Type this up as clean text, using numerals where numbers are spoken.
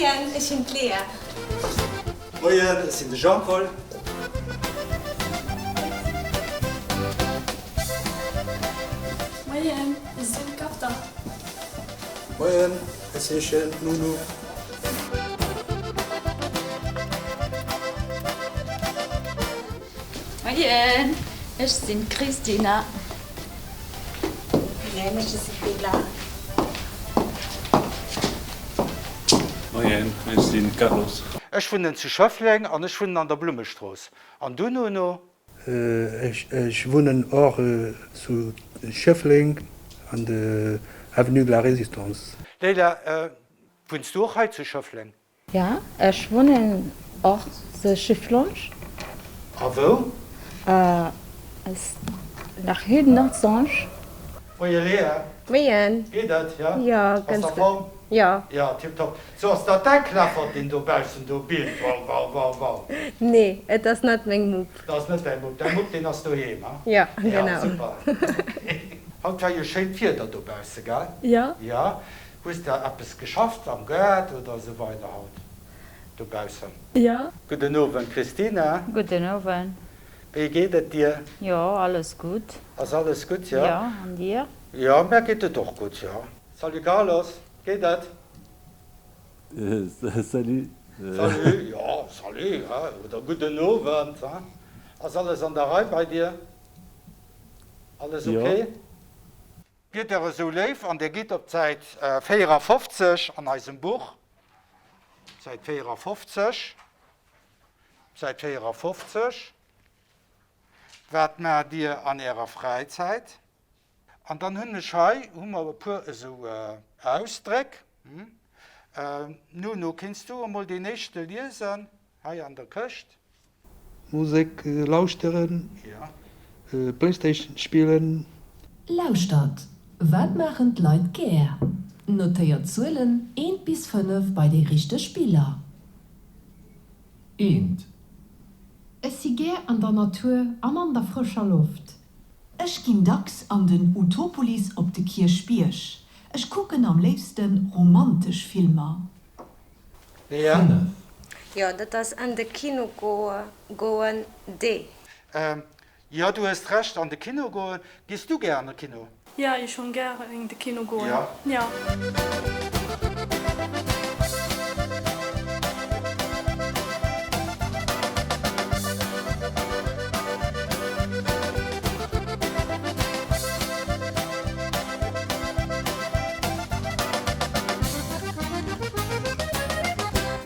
Moien, ech sinn d'Lea. Moien, ech sinn de Jean-Paul. Moien, ech sinn d'Carta. Moien, ech heeschen Nunu. Moien, ech sinn d'Christina. Moien, ech sinn d'Bella. Moien, ech sinn d'Carlos. Ech wunnen zu Schëffleng an ech wunnen an der Blummestrooss. An du, Nuno? Ech wunnen och zu Schëffleng an der Avenue de la Résistance. Leila, wunns du och hei zu Schëffleng? Ja, ech wunnen och zu Schifflange. A wou? Nach Rue Nordsange. Moie Léa. Moien. Geet et? Jo? Jo, Bass ganz a gutt. Form? Jo. Jo, tiptop. So, ass dat däi Kleffert, deen dobaussen do billt? Wau, wau, wau, wau. Nee, et ass net meng Mupp. Dat ass net däi Mupp. Däi Mupp, deen ass doheem, ha? Jo, genau. Jo, super. Haut war jo schéint Wieder dobausse, gell? Jo. Jo. Hues de eppes geschafft am Gaart oder esou weider haut dobaussen? Jo. Gudden Owend Christina. Gudden Owend. Wéi geet et dir? Jo, alles gutt. Ass alles gutt, jo? Jo, an dir? Jo, mär geet et och gutt, jo. Salut Carlos, geet et? Salut. Salut, jo, salut, oder gudden Owend. Ass alles an der Rei bei dir? Alles ok? Jo. Wiert Der esou léif an Der gitt op d'Säit 54 an eisem Buch, d'Säit 54, d'Säit 54, Wat maacht Dir an Ärer Fräizäit? An dann hunn ech hei, hu mer e puer esou Ausdréck. Nuno, kéints du emol deen éischte liesen hei an der Këscht? Musek lauschteren, Playstation spillen. Lauschtert, Wat maachen d'Leit gär? Notéiert d'Zuelen eent bis 5 bei déi richteg Biller. Eent. Ech si gär an der Natur an an der frëscher Loft. Ech ginn dacks an den Utopolis op de Kierchbierg. Ech kucken am léifste romantesch Filmer. 5. Jo, dat ass an de Kino goen, D. Jo, du hues Recht, an de Kino goen. Gees du gär an de Kino? Ja, ech hunn gär in de Kino goen, ja.